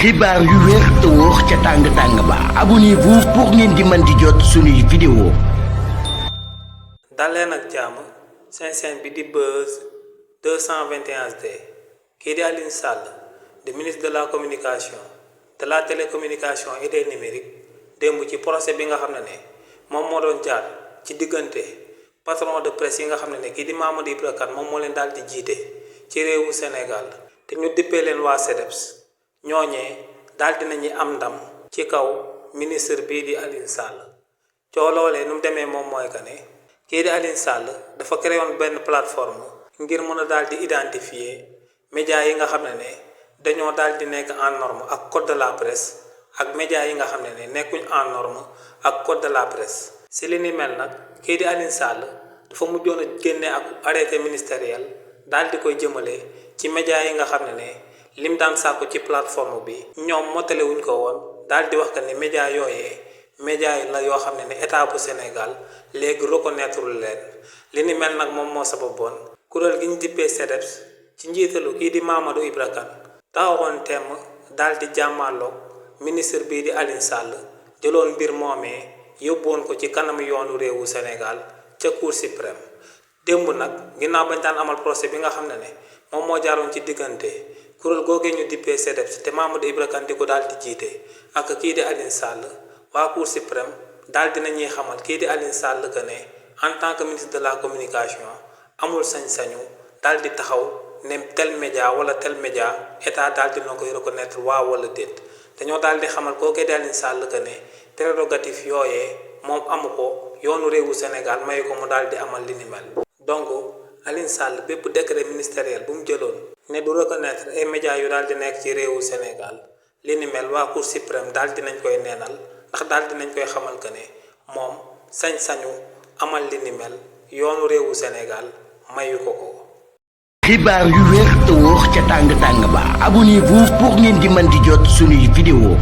xibaar yu wér te wóor ca tàng ba abonnez-vous pour ngeen di mën di jot suñuy vidéo. daleen ak jàmm seen chaîne bi di Buzz 221D kii di Aliou Sall di ministre de la communication de la télécommunication et des numériques démb ci procès bi nga xam ne moom moo doon jaar ci diggante patron de presse yi nga xam ne kii di Mamadou Ibra Kane moom moo leen daal di jiite ci réewu Sénégal te ñu dippee leen waa CDEPS ñooñee daal dinañu am ndam ci kaw ministre bii di Aliou Sall coo loolee nu mu demee moom mooy que ne kii di Aliou Sall dafa créé woon benn plateforme ngir mën a daal di identifier médias yi nga xam ne dañoo daal di nekk en norme ak code de la presse ak médias yi nga xam ne nekkuñ en norme ak code de la presse si li ni mel nag kii di Aliou Sall dafa mujjoon a génne ak arrêté ministériel daal di koy jëmale ci médias yi nga xam ne lim daan sàkku ci plateforme bi ñoom motale wuñ ko woon daal di wax que ne médias yooyee médias yi la yoo xam ne état bu Sénégal léegi reconnaître leen li ni mel nag moom moo sababoon kuréel gi ñu dippee CDEPS ci njiitalu kii di Mamadou Ibra Kane taxawoon temm daal di jàmmaarloog ministre bii di Aliou Sall jëloon mbir moomee yóbbuwoon ko ci kanam yoonu réewu Sénégal ca Cour suprême démb nag ginnaaw bañ daan amal procès bi nga xam ne moom moo jaaroon ci diggante kuréel googee ñu dippee CDEPS te Mamadou Ibra Kane di ko daal di jiite ak kii di Aliou Sall waa Cour suprême daal dina ñuy xamal kii di Aliou Sall que ne en tant que ministre de la communication amul sañ-sañu daal di taxaw ne tel média wala tel média état daal dina koy reconnaître waaw wala déet dañoo daal di xamal kookee di Aliou Sall que ne prérogative yooyee moom amu ko yoonu réewu Sénégal may ko mu daal di amal li ni mel donc Aliou Sall bépp décret ministériel bu mu jëloon ne du reconnaître ay médias yu daal di nekk ci réewu Sénégal li ni mel waa Cour suprême daal dinañ koy neenal ndax daal dinañ koy xamal que ne moom sañ-sañu amal li ni mel yoonu réewu Sénégal mayu ko ko. xibaar yu wér te wóor ca tàng ba abonnez-vous pour ngeen di mën di jot suñuy vidéo.